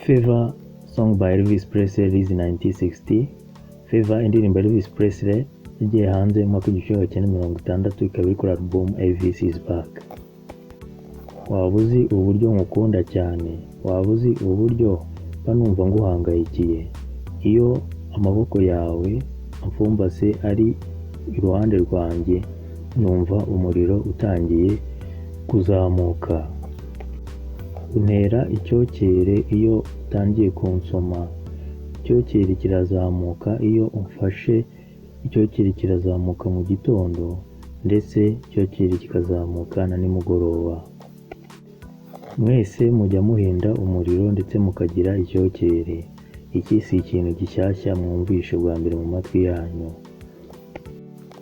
Fever, song by Elvis Presley, released in 1960. Fever, indirimbo Elvis Presley yagiye hanze mu mwaka w'1960, ikaba iri kuri album Elvis Is Back. Waba uzi uburyo nkukunda cyane? Waba uzi uburyo mba numva nguhangayikiye? Iyo amaboko yawe amfumbase ari iruhande rwanjye, numva umuriro utangiye kuzamuka. Untera icyokere iyo utangiye kunsoma. Icyokere kirazamuka iyo umfashe, icyokere kirazamuka mu gitondo, ndetse icyokere kikazamuka na nimugoroba. Mwese mujya muhinda umuriro ndetse mukagira icyokere. Iki si ikintu gishyashya mwumvishe bwa mbere mu matwi yanyu,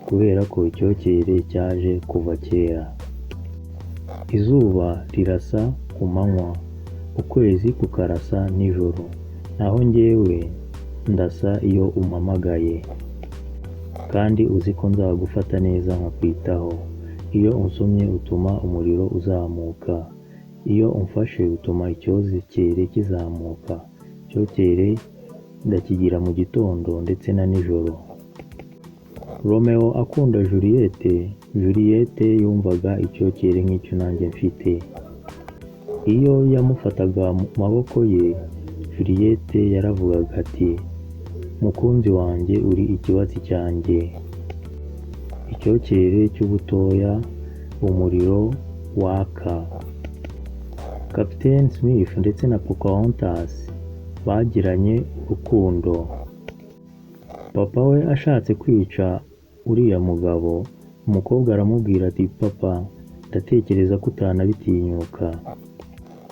kubera ko icyokere cyaje kuva kera. Izuba rirasa ku manywa, ukwezi kukarasa nijoro, naho njyewe ndasa iyo umpamagaye. Kandi uzi ko nzagufata neza nkakwitaho. Iyo unsomye utuma umuriro uzamuka. Iyo umfashe utuma icyokere kizamuka. Icyokere ndakigira mu gitondo ndetse na nijoro. Romeo akunda Juliette, Juliette yumvaga icyokere nk'icyo nanjye mfite. Iyo yamufataga mu maboko ye, Juliette yaravugaga ati: "Mukunzi wanjye, uri ikibatsi cyanjye." Icyokere cy'ubutoya, umuriro waka. Captain Smith ndetse na Pocahontas bagiranye urukundo. Papa we ashatse kwica uriya mugabo, umukobwa aramubwira ati: "Papa, ndatekereza ko utanabitinyuka,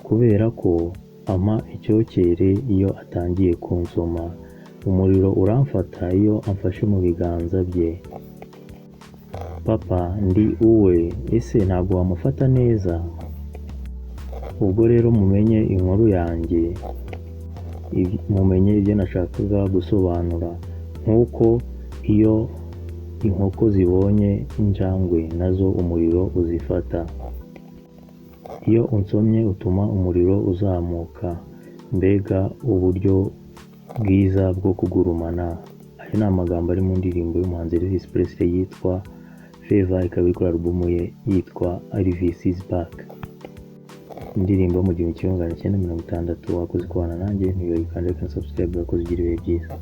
kubera ko ampa icyokere iyo atangiye kunsoma. Umuriro uramfata iyo amfashe mu biganza bye. Papa, ndi uwe, ese ntabwo wamufata neza?" Ubwo rero mumenye inkuru yanjye, mumenye ibyo nashakaga gusobanura. Nk'uko iyo inkoko zibonye injangwe nazo umuriro uzifata. Iyo unsomye utuma umuriro uzamuka. Mbega uburyo bwiza bwo kugurumana! Ayo ni amagambo ari mu ndirimbo y'umuhanzi Elvis Presley yitwa Fever, ikaba iri kuri alubumu ye yitwa Elvis Is Back. Indirimbo mu 1960. Wakoze kubana nanjye, ntiwibagirwe kandi subscribe. Wakoze, ugira ibihe byiza.